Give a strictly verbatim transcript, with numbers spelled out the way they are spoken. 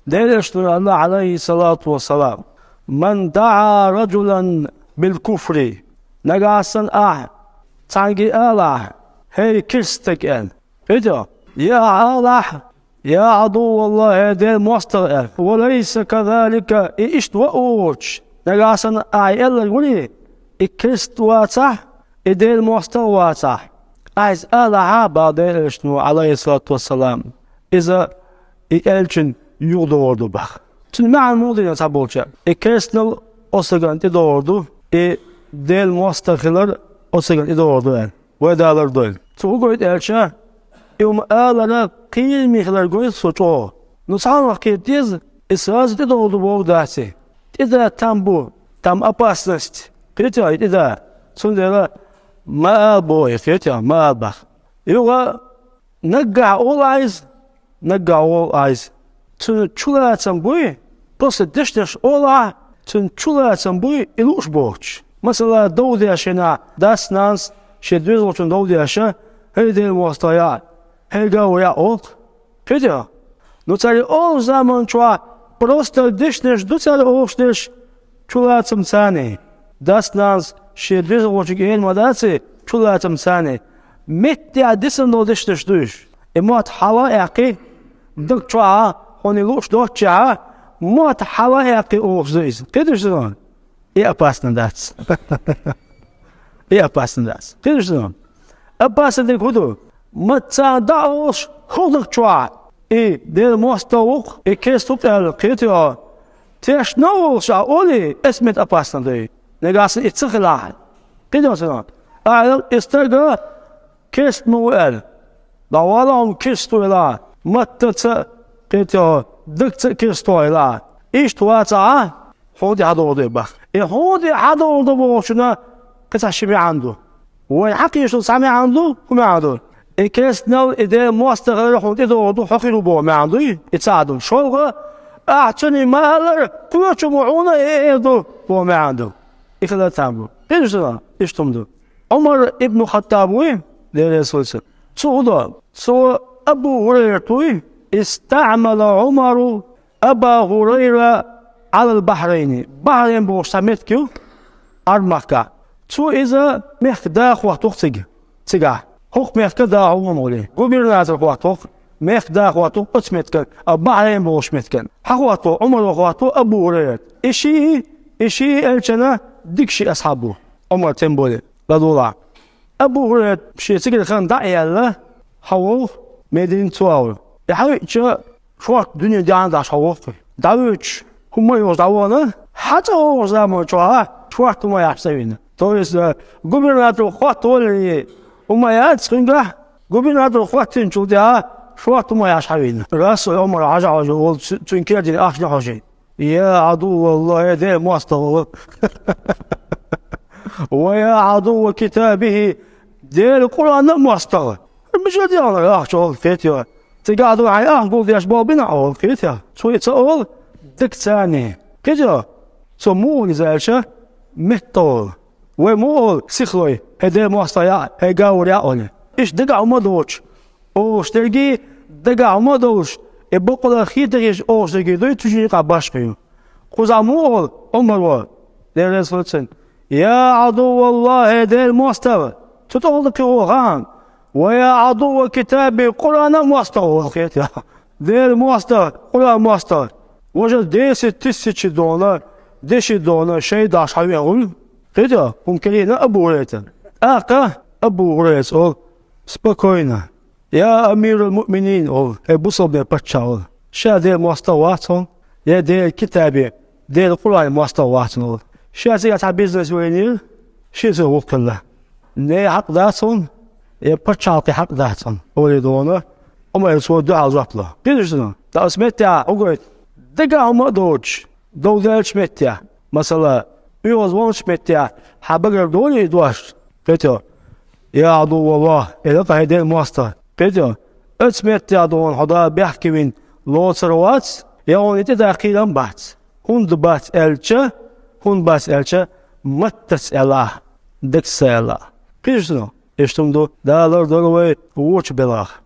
Делаш ду Аллах, алейхи салату ва салам: «Ман даа раджулан бил куфри». Нагахь санна ахь цхьаьнгге алахь: «Хей, керста стаг», — аьлла. Кхетий хьо? Я ахь алахь: «Я Ӏадувваллахь, хӀей, Делан мостагӀа», — аьлла. «Ва лайса казалика», и иштта ва а воцуш, нагахь санна ахь аьлларг вале, и керста вацахь, и Делан мостагӀа вацахь, ахь иза алахь, бах Делан Элчано, алейхи салату ва салам, иза и аьллачун юхадогӀур ду, бах. Цуьнан маьӀна муха дийцина цхьаболчара? И керстанал оцу стагана тӀедогӀур ду, и Делан мостагӀа хилар оцу стагана тӀедогӀур ду аьлла. Вай далар дойла. Цо хӀун гойту аьлча, и хӀума алара кхераме хилар гойту цо чӀогӀа. Ну, цхьа хӀумах кхета деза, и сразу тӀедогӀур ду бохург дац и. ТӀедан там бу, там опасность. Кхетий хьо, и тӀедан. Цундела ма ала боху и, кхетий хьо, ма ала, бах. Юха наггахь олу ахь иза, наггахь олу ахь иза. Цуьнан чулацам буй, просто дешнаш олу ахь, цуьнан чулацам буй и лууш бохуш. Масала, дов деш хенахь, дас-нанас шен доьзалхочунна дов деш: «ХӀей, Делан мостагӀа, яӀ, хӀей, гавр, яӀ», олу-кх. Кхетий хьо? Ну, цара и олучу заманчохь просто дешнаш ду цара олуш дерш чулацамца. Дас-нанас шен доьзалхочуьнга эр ма дац и чулацамца. Меттехь дисина долу дешнаш ду уьш. И мотт хьала а аьккхий, даг чохь а, хьуна и лууш доццушехь а, мотт хьала а аьккхий олуш ду иза. Кхеташ ду хьуна? И опасно дац. И опасно дац. Кхеташ ду хьуна? Опасно дерг хӀун ду? Ма царна дӀа а олуш, хӀокху даг чохь и Делан мостагӀа ву-кх, и керста ву-кх аьлла, кхетий хьо? Тешна а волуш ахь олий, эцу метта опасно ду и. Нагахь санна и ца хилахь. Кхетий хьо цунах? Ахьа аьлла, и стаг керста ма ву аьлла. ДӀавала хьуна керста ву аьлла, маттаца а, кхетий хьо, дагца а керста ву аьлла. Иштта вацахь, хьуна тӀе хьадогӀур ду и, бах. И хьуна тӀе хьадогӀур ду бохучунна кхин цхьа ши маьӀна ду. Вайна хьакхийчу цхьа маьӀна ду, хӀун маьӀна ду? И керстанал, и Делан мостагӀа хилар хьуна тӀедогӀур ду, хьо хир ву боху маьӀна дуй, и цхьаъ ду. ШолгӀа, ахь цуьнан ма-аллара, кхечу хӀуманна хьуна и эр ду боху маьӀна ду. И хилар там бу. Кхеташ ду хьуна, иштта хӀума ду. Ӏумар ибн Хаттаб вуй, Делан Элчано. Цо хӀун до? Цо Абу ХӀурайрат вуй, истаӀмала Ӏумару Аба ХӀурайра Ӏалал Бахьрайни. Бахьрайн бохуш цхьа меттиг ю Ӏарб-махкахь. Цо иза мехкан да хӀоттавелла цига, цигахь. ХӀокху мехкан да хьо вон гӀули. Губернатор хӀоттавелла, мехкан да хӀоттавелла оцу меттиган, а Бахьрайн бохуш меттиган. Хьан хӀоттаво? Ӏумаро хӀоттаво Абу ХӀурайрат. И шиъ, и шиъ аьлчана дика ши асхьаб бу. Ӏумар тем более, радияллаху Ӏанху. Абу ХӀурайрат шен цигара хан дӀа а яьлла, хьан вовха Медина цо а ву. И хьан виъча, шорта дуьне деана даш хьо воху. ДӀавоьдуш, хӀумма а йолуш дӀавахана, хьан цӀа вогӀу заман чохь, шорта хӀумма яхьаш ца вина. То есть, э, губернатор хӀоттавелла хӀумма яц цуьнгахь, губернатор хӀоттийначул тӀаьхьа шорта хӀумма яхьаш хьан вина. Расул Ӏумар хьажа хьожий волу цу-, цуьнан кертина ахча хьожий. Я Ӏадувваллахь, хӀей, Делан мостагӀа. Ва я Ӏадувва китабихи, Делан Къуръанан а мостагӀа. Мичара дегӀана ахча олу, кхетий хьо? Цигахь ду хьайн ахча гулдеш болу бина олу, кхетий хьо? Цо и ца олу, дагца. Кхетий хьо? Цо муха олу иза аьлча, меттахула. Вай муха олу сихлой, хӀей, Делан мостагӀа, яӀ, хӀей, гавр, яӀ олий? Иштта дагахь хӀума а доцуш олуш дерг, дагахь хӀума а долуш, и бакъалла хетахь еш олуш дерг дуй, цу шина юкъахь башха ю. Кхузахь муха олу Ӏумаро, Делан Элчано: «Я Ӏадувваллахь, хӀей, Делан мостагӀа». Цу тӀе олу кхин вон хан: «Ва я Ӏадувва китаби, Къуръанан а мостагӀа», олу, кхетий хьо? Делан мостагӀа, Къуръанан мостагӀа. Важа десять тысяч дона, деши дона шайдаш хьан вен гӀуьллу. Кхетий хьо, хӀума кхиийна Абу ХӀурайрата. ТӀаккха Абу ХӀурайрас олу: «Спокойно. Я амирал муъминин», олу, хӀей, бусалбанийн паччахь, олу. Ша Делан мостагӀа вац хьуна, я Делан китабан, Делан Къуръанан мостагӀа вац хьуна, олу. Ша цигахь цхьа бизнес вайнера, шен цо вукхуьлла. Нехан хьакъ дац хьуна, я пачхьалкхан хьакъ дац хьуна, олий дона, Ӏумара цо дуьхьал жоп ло. Кхеташ ду хьуна? Ткъа оцу меттехь хӀун гойту? Дагахь хӀума а доцуш, дов даьллачу меттехь, масала, оьгӀазвахначу меттехь, хьан багара долий и дош? Кхетий хьо? Я Ӏадувваллахь, элира-кх, хӀей, Делан мостагӀа. Кхетий хьо? Оцу меттехь дона хьо Дала бехке вина лоцур вац, я хьуна и тӀедан кхерам бац. ХӀунда бац аьлча, хӀунда бац аьлча, маттаца аьлла ахь, дагца аьлла ахь. Кхеташ ду хьуна? Иштта хӀума ду, Дала лардойла вай вочу белхах.